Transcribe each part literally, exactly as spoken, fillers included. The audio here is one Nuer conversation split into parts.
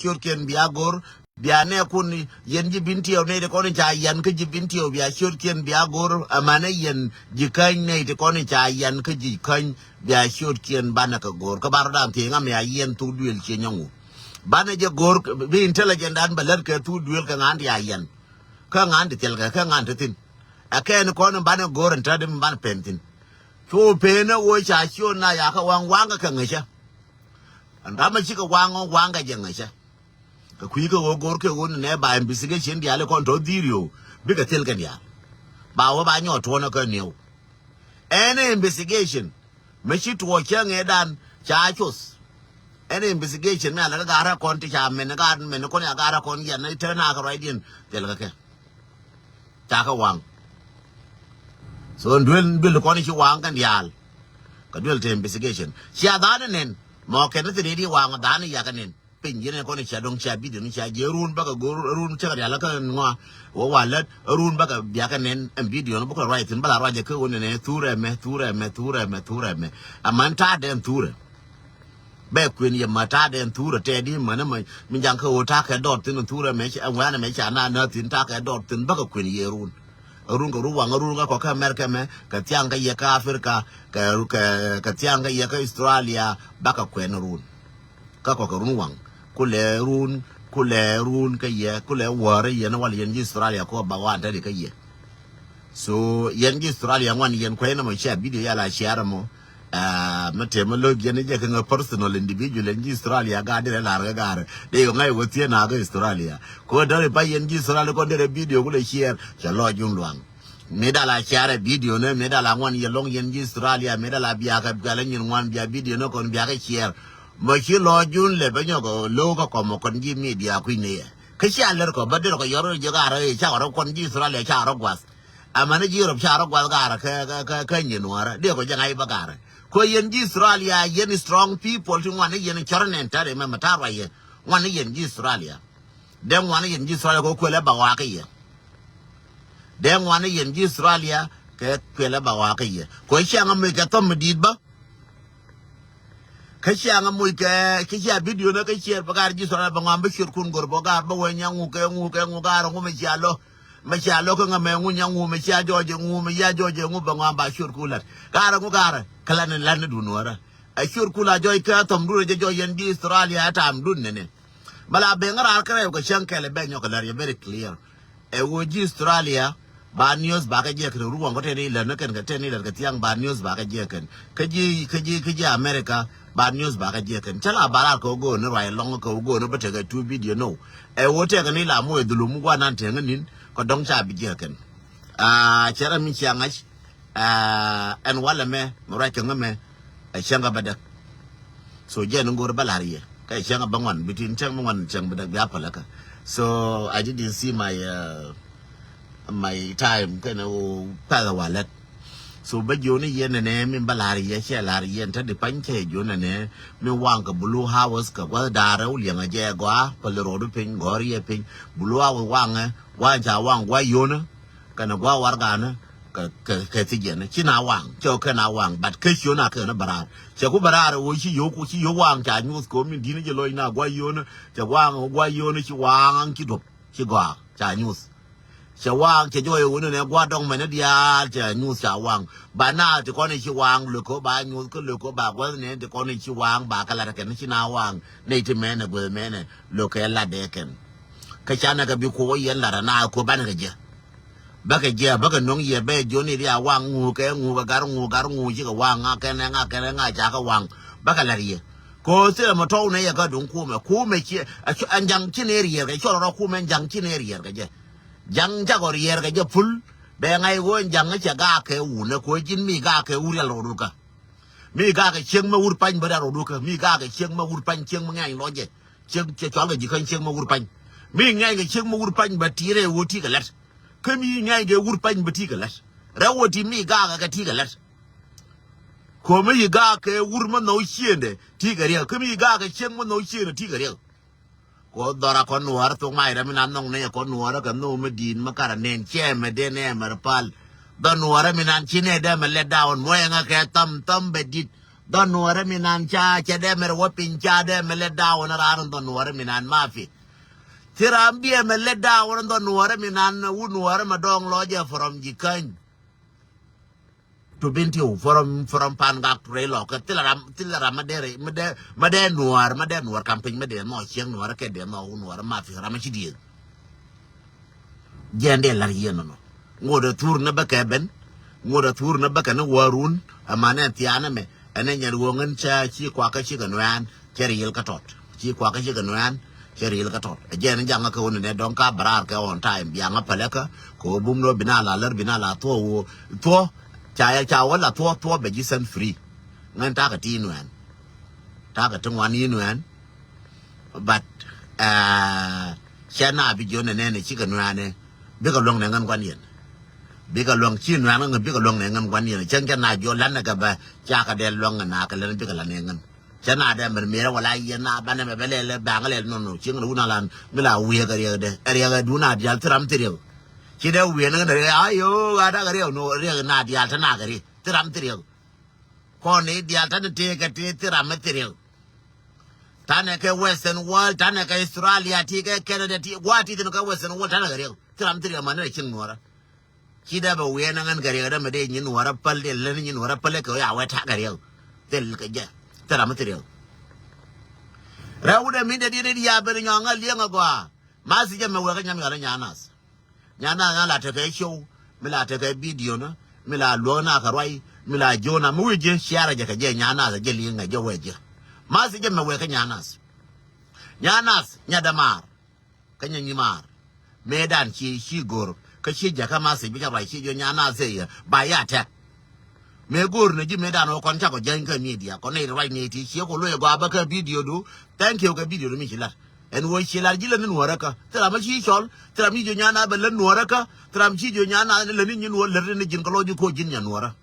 ciötkiɛn bia go̱r. Bia nɛɛkun yɛn ji̱ Bintiɛw nɛy ti kɔn ca yian kä ji̱ Bintiɛw bia ciötkiɛn bia go̱r. Amanɛ yɛn ji̱ Käny nɛy ti kɔn ca yian kä ji̱ Käny bia ciötkiɛn banɛ kɛ go̱r. Kä ban rɔ̱dan thiec ŋa mi a yiɛn thuk duëël cië nyɔŋ wu. Banɛ jɛ go̱r bi intelligent dan bɛ lät kɛ thuk duëël kɛ ŋa̱n ti a yian. Kä ŋa̱n ti thilkɛ kä ŋa̱n ti thi̱n. Ɛ kɛn kɔn in banɛ go̱r in tätdi mi banɛ pɛn thi̱n. Cu peen ɛ ɣöö ca ciöt na yakä waŋ waŋkɛ kɛ ŋäcä. Ɛn ram ɛ cikɛ waŋ ɔ waŋkɛ jɛ ŋäcä. Kɛ kui̱ kɛ ɣöö go̱r kɛ ɣöö ni nɛ ba investigation diaal ikɔn tɔ dhiriö bikɛ thil kɛ diaal. Ba wä ba nyɔɔt tuɔnä kä niɛw. Ɛn ɛ investigation mi ci tuɔɔk cä ŋëëdan ca cuth. Ɛn ɛ investigation mi alɛ kä ga̱rä kɔn ti ca mɛn gat mɛn kɔn ya ga̱rä kɔn yɛn ni tɛn akɛ ruacdiɛn thil kɛ kɛ. Ca kɛ waŋ. So duel duel kɔn ci waŋ kɛn diaal. Kɛ duel te investigation cia dhan nɛn mɔ kɛn ni thil di waŋ dhan yakä nɛn. Piny yɛn ɛ kɔn cia dɔŋ cia video ni cia jiɛ run bakɛ go̱r run cɛ kɛ rial kä ŋɔa. Wä wa lät run bakɛ biakɛ nɛn ɛn video ni bukɛ ruac thin bala ruac kä wä nɛn thurɛ mɛ thurɛ mɛ thurɛ mɛ thurɛ mɛ. Aman ta̱a̱ dɛn thurɛ. Bɛ kuën yɛ ma ta̱a̱ dɛn thurɛ tɛ di mänä mɛ mi jaŋ kä wä ta̱a̱ kɛ dɔɔt thin thurɛ mɛ ɛn wɛnɛ mɛ ca na na thin ta̱a̱ kɛ dɔɔt thin bakɛ kuën yɛ run. Run kɛ run waŋ run kä kɔ kä America mɛ kɛ thiaŋ kä yɛ kä Africa kɛ kɛ kɛ thiaŋ kä yɛ kä Australia bakɛ kuɛn run. Kä kɔkɛ run waŋ kulɛ run kulɛ run kä yɛ kulɛ wäärä yɛn wal yɛn ji̱ Australia kɔ ba wan tädi kä yɛ. So yɛn ji̱ Australia ŋuan yɛn kuɛy nɔmɔ cia video yala share mɔ. Mɛ tɛmɛ lo̱c yɛn jɛ kɛ ŋä personal individual yɛn ji̱ Australia gaat dirɛ lar kä gaarɛ dee yɔ ŋa̱c wä thiee na kä Australia. Kɔ däri pa yɛn ji̱ Australia kɔn dirɛ video kulɛ share cɛ lɔc jun luaŋ. Mi dala share video ni mi dala ŋuan yɛ lɔŋ yɛn ji̱ Australia mi dala biakɛ bialɛ nyin ŋuan bia video ni kɔn biakɛ share. Mɔ ci lɔ jun lɛ bä nyɔk lo̱w kä kɔmɔ kɔn ji̱ media kui̱ ni yɛ kä cia lɛr kɔ bä derɛ kɔ yɔr jɛ garɛ ca kɔ rɔ kɔn ji̱ Australia ca rɔ guath. Amäni ji̱ Europe ca rɔ guath garɛ kä kä kä kä nyin nuɔrä dee kɔ jɛ ŋa̱c bä garɛ. Kɔ yɛn ji̱ Australia yɛn strong people ti ŋuan ni yɛn cɔr nɛn tari mɛ mɛ tar wa yɛ ŋuan ni yɛn ji̱ Australia. Dee ŋuan ni yɛn ji̱ Australia kɔ kuɛlɛ ba wakä yɛ. Dee ŋuan ni yɛn ji̱ Australia kɛ kuɛlɛ ba wakä yɛ kɔ ciaŋ amec kɛ thɔm mi di̱i̱t bä. Kä ciaŋ amoc kɛ kä cia video ni kä ciɛɛr bä gaar ji̱ Australia bä ŋuan bä ciötkun gor bä gaar bä wee nyaŋu kɛ ŋu kɛ ŋu gaar ŋu mɛ cia lɔ. Mɛ cia lɔ kä ŋä mɛ ŋu nyaŋu mɛ cia jɔɔc ŋu mɛ cia jɔɔc ŋu bä ŋuan ba ciötkun lat gaar ŋu gaar. Kä lat ni lat ni dun wärä. Ɛ ciötkun la jɔɔc kä thɔm dun rɛ jɛ jɔɔc yɛn ji̱ Australia ɛ taam dun nɛnɛ. Bä la ben ŋä raar kärɛw kɛ cäŋ kɛl ɛ bɛ nyɔk kɛ lär yɛ very clear. Ɛ ɣöö ji̱ Australia ba news ba kä jiɛ kɛn ruɔŋ kä tɛn ilɛn ni kɛn kɛ tɛn ilɛn kɛ thiaŋ ba news ba kä jiɛ kɛn kä ji̱ kä ji̱ kä ji̱ America. Ba news ba kä jiɛ kɛn cä la ba raar kɛ wä go̱o̱n ni ruac lɔŋ kɛ wä go̱o̱n ni bä tekɛ two video no. Ɛ ɣöö tɛkɛ ni la moc dhulum guanan tɛŋä nin kɛ dɔ̱ŋ ca bi jiɛ kɛn. Aa cɛ rɛ mi cia ŋa̱c. Aa ɛn walɛ mɛ mi ruac kɛ ŋä mɛ. Ɛ cäŋ kä bädäk. So jɛn in go̱r bä la̱r yɛ kä cäŋ bä ŋuan bitin cäŋ bä ŋuan cäŋ bä däk bia päläkä. So I didn't see my uh, my time kɛnɛ wä pɛth a walɛt. So bä jioni yɛn nɛnɛ min bä la̱r yɛ cɛ la̱r yɛn tä di pany cɛ jioni nɛnɛ min waŋ kɛ Blue House kɛ gua̱th da̱rɛ wä liɛŋ a jɛ gɔaa päli rɔɔdu piny gɔ̱r yɛ piny. Blue House waŋɛ waŋ ca waŋ gua̱ yonä. Kɛnɛ gua̱ warɛganä kɛ kɛ kɛ thi̱jiɛn ci na waŋ cɛ kɛ na waŋ but kä ciö na kɛ na bä raar cɛ ku bä raar wä ci yio̱w ku ci yio̱w waŋ ca nyuuth kɛ wä min di̱n jɛ loc na gua̱ yio̱n cɛ waŋ gua̱ yio̱n ci waŋ ci duɔ̱p ci gɔaa ca nyuuth. Cɛ waŋ cɛ jɔɔc wä ni nɛ gua̱ dɔŋ mɛn ni diaal cɛ nyuuth ca waŋ. Ba na ti kɔn ci waŋ lök kɛ wä ba nyuuth kä lök kɛ wä ba gua̱th nɛ ti kɔn ci waŋ ba kɛ lat kɛn ci na waŋ nɛ ti mɛn ɛ gua̱th mɛn ɛ lök kɛ lat dɛ kɛn. Kä canɛ kɛ bi kuɔ yɛn lat ana kuɔ banɛ kɛ jɛ. Bäkɛ jiɛ bäkɛ no̱ŋ yɛ bɛ jiɔni ria waŋ ŋu kɛ ŋu kɛ gar ŋu gar ŋu cikɛ waŋ ŋa kɛnɛ ŋa kɛnɛ ŋa cakɛ waŋ. Bäkɛ la̱t yɛ ko̱ thilɛ mɔ tɔw nɛ yɛ kä duŋ kumɛ kumɛ ciɛ. Ɛn jaŋ ci nɛ riɛr kɛ cɔl rɔ kumɛ ɛn jaŋ ci nɛ riɛr kɛ jɛ. Jaŋ cakɔ riɛr kɛ jɛ pul. Bɛ ŋa̱c ɣöö ɛn jaŋ cɛ gaak kɛ wunɛ ko̱ ji̱n mi gaak kɛ wur yal rɔ dukä. Mi gaak kɛ ciek mɛ wur pany bä ria rɔ dukä mi gaak kɛ ciek mɛ wur pany ciek mɛ ŋɛny lɔ jɛ. Ciek cɛ cɔal kɛ ji̱ käny ciek mɛ wur pany. Mi ŋɛny kɛ ciek mɛ wur pany bä ti rɛ ɣöö ti kɛ lɛt. Kä mi ŋɛny kɛ wur pany bä ti kɛ lɛt. Rɛ ɣöö ti mi gaak kɛ ti kɛ lɛt. Ko̱mi yi gaak kɛ wur mɛ nhɔw ciëndɛ ti kɛ riɛk kä mi yi gaak kɛ ciek mɛ nhɔw ciëndɛ ti kɛ riɛk. Kɔ dhɔra kɔ nuɔɔrä thok mac rɛ mi na nhɔŋ nɛ kɔ nuɔɔrä kɛ nhɔw mi di̱i̱t mi karɛ nɛn cɛ mɛ den ɛ mɛ rɛ pal. Dhɔ nuɔɔrä mi nan ci nɛ dɛ mɛ let down muɔyɛ ŋä kɛ tham tham bɛ di̱t. Dhɔn nuɔrɛ mi nan ca cɛ dee mɛr wä piny ca dee mɛ let down raan dhɔn nuɔrɛ mi nan mafi. Ci raan biɛ mɛ let down dhɔn nuɔrɛ mi nan wu nuɔrɛ mɛ dɔŋ lɔ jɛ from jikäny. Tu bin tiu from from pan gak rɛy lɔ kɛ thilɛ ram thilɛ ram mɛ dee rɛy mɛ dee mɛ dee nuɔr mɛ dee nuɔr kam piny mɛ dee nɔ cieŋ nuɔrɛ kɛ dee nɔ wu nuɔrɛ mafi ram mɛ ci dieth. Jiɛn dee lar yieen nɔnɔ. Ŋot a thur ni bäkɛ ben. Ŋot a thur ni bäkɛ ni wä run. Aman ɛn thiaanɛ mɛ ɛn ɛ nyɛn ɣöö ŋän cä ci kuakä cikɛ nuɛɛn cɛ riil kä tɔt. Ci kuakä cikɛ nuɛɛn cɛ riil kä tɔt. Ɛ jiɛn jaŋä kɛ wä ni nɛ dɔŋ ka bɛ raar kɛ on time biaŋä pälɛ kä kɛ ɣöö bum ni wä bi na la lär bi na la thuɔ ɣöö thuɔ. Ca yɛ ca wä la thuɔ thuɔ bɛ ji̱ sɛn free. Ŋän takɛ ti nuɛɛn. Takɛ ti ŋuan yi nuɛɛn. But cɛ na bi jiɔ nɛ nɛnɛ cikɛ nuanɛ bikɛ luäŋ nɛ ŋän guan yɛn. Bikɛ luäŋ ci nuanɛ ŋä bikɛ luäŋ nɛ ŋän guan yɛn cäŋ cɛ na jiɔ lanɛ kɛ bɛ cakɛ dee luäŋ na kɛ lɛn bikɛ lanɛ ŋän. Cɛ na dee mɛr mɛrɛ wala yɛn na banɛ mɛ bɛ lɛlɛ baŋ lɛl nɔnɔ cieŋ lɛ wun a lan mi la wiɛ kɛ riɛk dɛ riɛk dun a dial thiram thiriɛk. Ci dee wiɛ nɛ ŋän riɛk ayo a dakɛ riɛk nɔ riɛk na dial te na kɛ ri thiram thiriɛk. Kɔn i̱ diaal tanɛ tëë kɛ tëë thiram mi thiriɛk. Tanɛ kɛ Western world, tanɛ kɛ Australia, ti kɛ Canada, ti gua̱a̱ ti thin kɛ Western world, tanɛ kɛ riɛk. Thiram mi thiriɛk mani rɛ cieŋ nuɔrä. Ci dee bɛ wiɛɛn ɛ ŋän kɛ riɛk dee mɛ dee nyin nuɔrä päl dee län nyin nuɔrä päl kɛ ɣöö ya wee ta̱a̱ kɛ riɛk. Thil kɛ jɛ thiram mi thiriɛk. Rɛw wut ɛ min dee diet i̱ diaal ben nyɔk ŋä liɛŋ ɛ gɔaa. Ma thiecä mɛ wek kä nyam yɔl ɛ nyan nath. Nyan nath na la tekɛ show, mi la tekɛ video na, mi la luɔk na kɛ ruac, mi la jiɔna mi wi̱c ji̱ ciarɛ jɛ kɛ jɛ nyan nath jɛ liŋ ɛ jɛ wee ji̱. Ma thiecä mɛ wek kä nyan nath. Nyan nath nya dämaar kä nya nyimaar. Mëëdan ci ci go̱r kä ci jakä ma thiec bi ca ruac ci jiɔ nyan nath thie yɛ ba ya tɛk. Mëë go̱o̱r ni ji̱ mëëdan ɣöö kɔn cakɔ jäny kä media kɔn nɛy ruac ni ti ciek ku luɔc ɛ gɔaa bä kä video du. Thank you kɛ video du mi ci lat. Ɛn ɣöö ci lat ji̱ lät ni nuɔɔrä kä thil ram mi ci cɔl thil ram ci jiö nyan na bɛ lät nuɔɔrä kä thil ram ci jiö nyan na lät ni nyin ɣöö lät ni ji̱n kɛ lɔc ji̱ ko̱ ji̱n nya nuɔɔrä.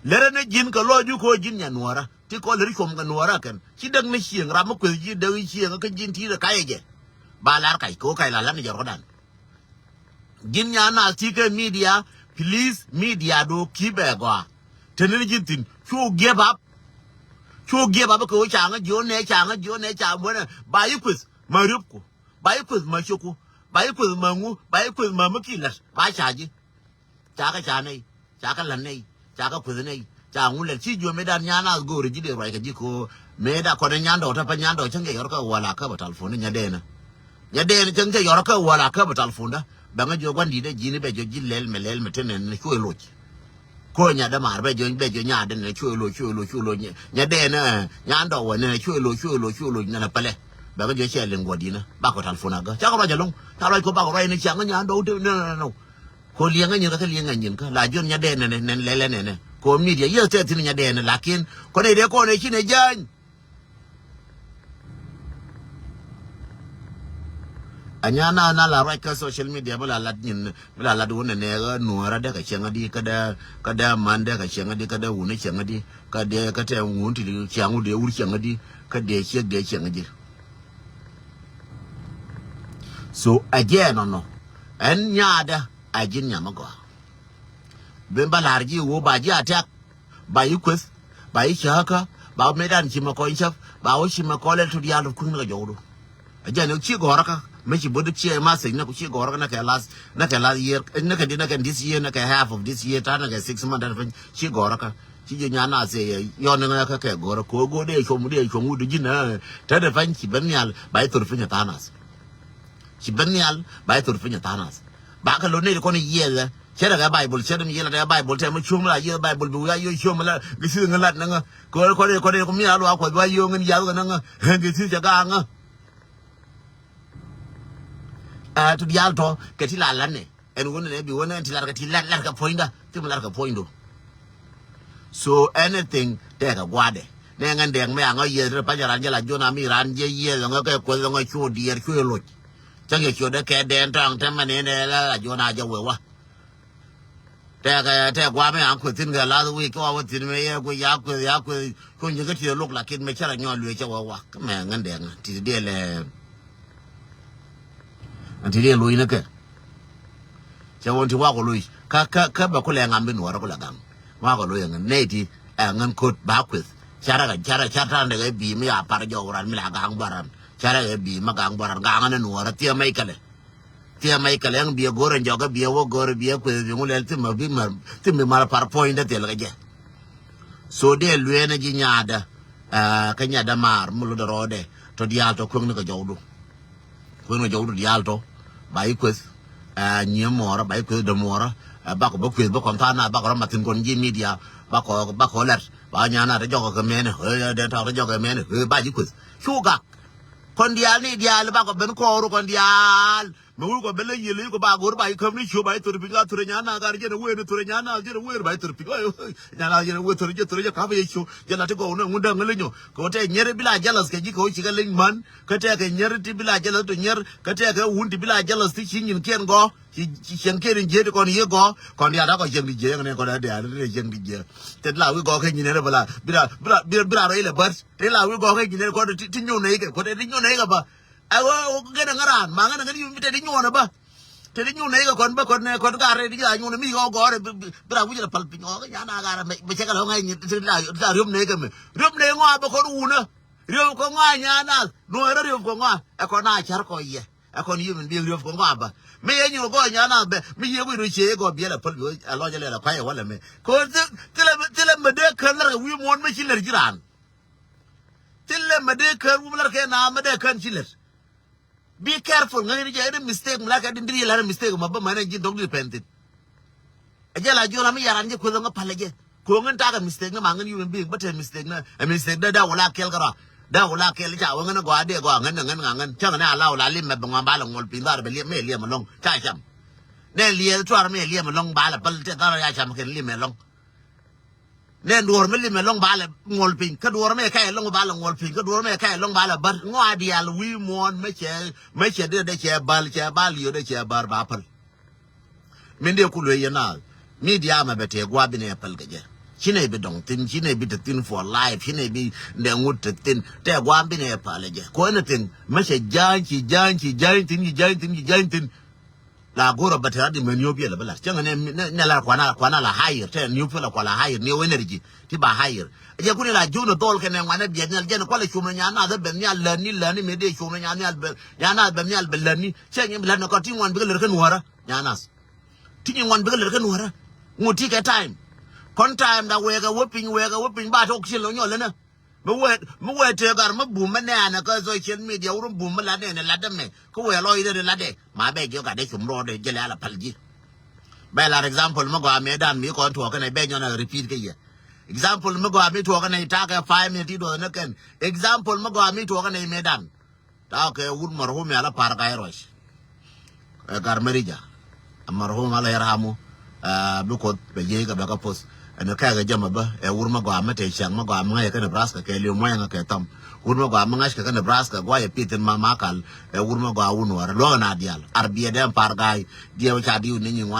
Lät ni ji̱n kɛ lɔc ji̱ ko̱ ji̱n nya nuɔɔrä. Ti kɔn lät cuɔm kɛ nuɔɔrä kɛn ci däk ni cieŋ ram mi kueth ji̱ däk cieŋ kä ji̱n ti dɛ kac ɛ jɛ. Ba lar kac kɛ ɣöö kac la lat ni jɛ rɔ̱dan. Ji̱n nyan nath ti kɛ media, please media do ki bɛ gɔaa. Te ni ji̱n thi̱n cu give up. Cu give up kɛ ɣöö ca ŋä jiɔn nɛ ca ŋä jiɔn nɛ ca buɔnɛ ba yi kueth ma riöpku. Ba yi kueth ma ciöku. Ba yi kueth ma ŋu ba yi kueth ma mi ki lät ba ca ji̱. Ca kɛ ca nɛy. Ca kɛ la̱t nɛy ca kɛ kueth nɛy. Ca ŋu lɛl ci juɔ̱m mëëdan nyan nath go̱o̱ri ji̱ dee ruac kɛ ji̱ ko̱o̱r mëëda kɔn ɛ nyandɔɔk te pa nyandɔɔk cäŋ kɛ yɔr kɛ wal a käp ɛ talpon ni nyadɛɛnä. Nyadɛɛnä cäŋ cɛ yɔr kɛ wal a käp ɛ talpondä. Bɛŋä jiɔ gua̱n di̱t ɛ ji̱n bɛ jiɔ ji̱ lɛl mɛ lɛl mɛ te nɛn ni cuɛ loc. Ko̱ nyadɛ maar bɛ jiɔ bɛ jiɔ nyadɛ nɛn cuɛ loc cuɛ loc cuɛ loc nyadɛɛnä nyandɔɔk wɛ nɛn cuɛ loc cuɛ loc cuɛ loc nɛn ɛ pɛlɛ. Bɛŋä jiɔ cɛ liŋ guɔ di̱nä bakɔ talpon a gä cakɔ ruac ɛlɔ̱ŋ ca ruac ko̱ bakɔ ruac ni ciaŋä nyandɔɔk te nɛn nɛn nɛn. Ko liɛŋä nyin kä kä liɛŋä nyin kä la jiɔn nyadɛɛn nɛnɛ nɛn lɛlɛ nɛnɛ. Ko media yieth tɛth thi̱n nyadɛɛn lakin kɔn i̱ dee kɔn i̱ ci nɛ ja̱a̱ny. Anya na na la ruac kä social media mi la lat nyin mi la lat wun nɛnɛ ɣä nuɔ̱ɔ̱rä dee kɛ cieŋä di kä dee kä dee man dee kɛ cieŋä di kä dee wun cieŋä di kä dee kä tɛ wun ti ciaŋ wun dee wur cieŋä di kä dee ciek dee cieŋä di. So a jɛ nɔnɔ ɛn nyaadä a ji̱n nyam a gɔaa. Ben ba la̱r ji̱ ɣöö ba ji̱ a tɛk ba yi kueth ba yi cääkä ba mëëdan ci mɛ kɔny cäp ba wä ci mɛ kɔl ɛl tut yal kui̱n kɛ jɔwdu. A jɛ ni ci gɔ̱rä kä mëë ci bot ci ɛ message ni ku ci gɔ̱rä kä ni kɛ last ni kɛ last year ni kɛ di ni kɛ this year ni kɛ half of this year ta̱a̱ ni kɛ six month ta̱a̱ ni piny ci gɔ̱rä kä. Ci ji̱ nyan na thie yɛ yɔn ni ŋä kä kɛ gɔ̱rä ko̱ go̱ dee cuɔm dee cuɔm wut ji̱n ɛ te ni piny ci ben nhial ba yi thor piny ɛ tha̱a̱ nath. Ci ben nhial ba yi thor piny ɛ tha̱a̱ nath. Ba kɛ lo̱n nɛy ti kɔn yiɛth ɛ cɛ rɛ kɛ Baibol cɛ rɛ mi yiɛth ɛ Baibol tɛ mi cuɔm la yiɛth Baibol bi wi̱i̱ a yio̱ cuɔm la gɛ thi̱th ŋä lat ni ŋä. Kɛ ɣöö kɔn kɔn kɔn mi a luaak kuɔth bi a yio̱ ŋän yath kɛ ni ŋä gɛ thi̱th cɛ ga̱a̱ ŋä. Ɛ ti diaal tɔ kɛ ti la lat nɛ ɛn wä nɛ bi wä nɛ ti lat kɛ ti lat lat kɛ puɔ̱nyda ti mi lat kɛ puɔ̱nydu. So anything tɛkɛ gua̱dɛ nɛ ŋän dɛŋ mɛ aŋä yieth ri pa̱nyɛ ran jɛ la juɔ̱n ami ran jɛ yieth ɛŋä kɛ kueth ɛŋä cu diɛɛr cu loc. Cäŋ yɛ ciötdä kɛ dɛn tɔ̱a̱ŋ tɛmɛ ni nɛ la la juɔ̱n a jɛ wee wa. Tɛkɛ tɛk guamɛ an kueth thi̱n kɛ last week kɛ wa wä thi̱n mɛ yɛ kueth ya kueth ya kueth. Cuɔ̱ny ji̱ kä tieth luk lakin mɛ cä rɔ nyɔɔl luee cä wä wak mɛ ŋän dɛŋ ti ti diɛl ɛ. An ti diɛl loc ni kɛ. Cɛ wä ti wakɔ loc kä kä kä bɛ kulɛ ŋam bi nuɔrä kulɛ gaŋ. Wakɔ loc ɛ ŋän nɛy ti Ɛ ŋän ko̱t ba kueth. Carɛ kɛ carɛ car ta̱a̱n dɛ kɛ bi̱i̱ mi ya par jɔw ran mi la ga̱a̱ŋ bä ran. Carɛ kɛ bi̱i̱ ma ga̱a̱ŋ bä ran ga̱a̱ŋ ni nuɔɔrä thiɛ mɛc kɛlɛ. Thiɛ mɛc kɛlɛ ɛŋ biɛ go̱o̱rɛ jɔkɛ biɛ wä go̱o̱rɛ biɛ kueth biɛ ŋu lɛl thimɛ bi mär thimɛ mär par puɔ̱nydä thil kɛ jɛ. So dee lueenä ji̱ nyaatdä. Kä nyaatdä maar mi lotdɛ rɔɔdɛ tɔ diaal tɔ kueŋni kɛ jɔwdu. Kueŋni kɛ jɔwdu diaal tɔ ba i̱ kueth. Nyiee muɔɔrä ba i̱ kueth dämuɔɔrä. Bakɔ bä kueth bä kɔn tha̱a̱ŋ na bakɔ rɔ mathin kɔn ji̱ midia. Bakɔ bakɔ lɛt ba nyaatdä jɔkɔ kɛ mɛnɛ. Dee tɔk rɔ jɔkɔ kɛ mɛnɛ ba ji̱ kueth cu gak. Kɔn diaal ni diaal bakɔ ben kɔɔru kɔn diaal. Mɛ wur kɔ ben lä yiël i̱ kɔ ba go̱r ba i̱ käm ni ciö ba i̱ thor piny ka thor nyan na gar jɛn wee ni thor nyan na jɛn wee ba i̱ thor piny. Nyan na jɛn wee thor jɛ thor jɛ kap yɛ ciö jɛ la ti gɔw ni ŋun däŋ ŋäl inyɔ kɛ wä tɛ nyɛr i̱ bi la jealous kɛ ji̱ kɛ wä ci kɛ leny man kɛ tɛ kɛ nyɛr ti bi la jealous to nyɛr kɛ tɛ kɛ wun ti bi la jealous ti ci nyin kiɛn gɔ ci ci cieŋ kiɛn in jiet kɔn yie gɔ kɔn diaal da kɔ cieŋ di jiet ŋäni kɔn diaal di cieŋ di jiet. Tɛ la wi gɔ kɛ nyin ɛn bɛ la bi la bi la bi la rɔ ilɛ bät. Tɛ la wi gɔ kɛ nyin ɛn kɔn ti nyun nɛ ikɛ kɔn ti nyun nɛ ikɛ ba. Ɛ ɣöö kɛn ɛ ŋäran ma ŋän ɛ ŋän yum bi tɛt inyuɔn ɛ bä. Tɛt inyuɔn ɛ ikɛ kɔn bä kɔn nɛ kɔn ka rɛy di jɛ anyuɔn ɛ mi ɣɔɔ gɔɔrɛ bi ra wi̱c rɛ pal piny ɣɔɔ kɛ nyan a ɣaar ɛ mɛ cɛ kɛ lɔ ŋa̱c nyi ti la riöm nɛ ikɛ mɛ riöm nɛ ŋɔa bä kɔn wunä. Riöm kɛ ŋɔa nyan a nuɔ̱ɔ̱rä riöm kɛ ŋɔa ɛ kɔn a ca̱r kɔ yɛ. Ɛ kɔn yum in bi riöm kɛ ŋɔa bä mi yɛ nyuɔn gɔɔ nyan a bɛ mi yɛ wi̱c rɛ cie gɔɔ biɛl ɛ päl bi ɛ lɔc ɛ lɛl ɛ kuay ɛ wälɛ mɛ kɔn thilɛ thilɛ mɛ dee kän lär kɛ wi̱i̱ muɔ̱ɔ̱n mi ci lär ji̱ raan. Thilɛ mɛ dee kän wum lär kɛ na mɛ dee kän ci lät. Be careful ŋäcni jɛ ɛn mistake mi la kɛ din diri la mistake ma bä mɛn ɛn ji̱n dɔ̱ŋ di pɛn thin. Ɛ jɛ la jiɔl ami yaran jɛ kueth ŋä palɛ jɛ. Ko̱ ŋän takɛ mistake ni ma ŋän human being bä tɛ mistake ni ɛ mistake dee dee wala kɛl kɛ rɔ. Dee wala kɛl ca wä ŋän gɔaa dee gɔaa ŋän ŋän ŋa ŋän cäŋ ni ala wala lim mɛ bɛ ŋɔn ba lɛ ŋuɔl piny dhar bɛ liɛm mɛ liɛm ɛlɔŋ ca cam. Nɛ liɛth tuar mɛ liɛm ɛlɔŋ ba lɛ päl tɛ dhar ya cam kɛn lim ɛlɔŋ. Nɛ duɔ̱ɔ̱r mi limɛ lɔŋ ba lɛ ŋuɔl piny kä duɔ̱ɔ̱r mi kɛy lɔŋ ba lɛ ŋuɔl piny kä duɔ̱ɔ̱r mi kɛy lɔŋ ba lɛ bär ŋɔa diaal wi̱i̱ muɔ̱ɔ̱n mi cɛ mi cɛ dee dee cɛ bäl cɛ bäl liöö dee cɛ bär ba päl. Min dee ku luee yɛn naath mi diaamɛ bɛ tëë gua̱a̱ binɛ yɛ päl kɛ jɛ. Ci nɛ bi dɔŋ thi̱n ci nɛ bi te thi̱n for life ci nɛ bi nɛ ŋut te thi̱n tɛ gua̱a̱ binɛ yɛ päl kɛ jɛ. Ko anything mi cɛ ja̱a̱ny ci ja̱a̱ny ci ja̱a̱ny thi̱n ci ja̱a̱ny thi̱n ci ja̱a̱ny thi̱n. La go̱r a bä te rat di mɛ new fuel a bä lat cäŋ nɛ nɛ lar kuana kuana la higher tɛ new fuel a kua la higher new energy ti ba higher. A jɛ kuni la jun a dhol kɛ nɛ ŋuan a biɛt nhial jɛn kuala cum na nyan nath a bɛn nhial lani lani mɛ dee cum na nyan nhial bɛ nyan nath bɛn nhial bɛ lani cɛ nyɛ bi lani kɔ ti ŋuan bikɛ lɛr kɛ nuɔra nyan nath. Ti nyɛ ŋuan bikɛ lɛr kɛ nuɔra ŋu ti kɛ time. Kɔn time da wɛɛkɛ wä piny wɛɛkɛ wä piny ba tok cil nyɔl lɛ nɛ. Mi wee mi wee tëë gar mi bum mi nɛɛnɛ kä social media wur mi bum mi lat nɛɛnɛ lat dämɛ kä wee lɔc dee lat dee ma bɛ jiɔ gat dee cum rɔɔdɛ jɛlɛ ala pal ji̱. Bɛ lar example mi gɔaa mëëdan mi kɔn tuɔɔk kɛnɛ bɛ nyɔn a repeat kä yɛ. Example mi gɔaa mi tuɔɔk kɛnɛ itakɛ five minute iduɔth ni kɛn example mi gɔaa mi tuɔɔk kɛnɛ mëëdan. Ta̱a̱ kɛ wut marhum yal a par ka i̱ ruac. Ɛ gar mɛ ri̱ca. Ɛ marhum ala yarhamu. Ɛ bi Kuoth bɛ jiɛc kɛ bɛ kä poth. Ɛn kɛɛkɛ jɛ mɛ bä ɛ wut mɛ gɔaa mɛ te cäŋ mɛ gɔaa mɛ ŋa̱c kɛ Nebraska kɛ liw muɛŋ kɛ thɔm. Wut mɛ gɔaa mɛ ŋa̱c kɛ kä Nebraska guayɛ pi̱th in ma ma kal. Ɛ wut mɛ gɔaa wun wär luɔk ɛn a diaal ar biɛ dɛm par ga̱a̱c. Diɛw ca diw ni nyi ŋuan.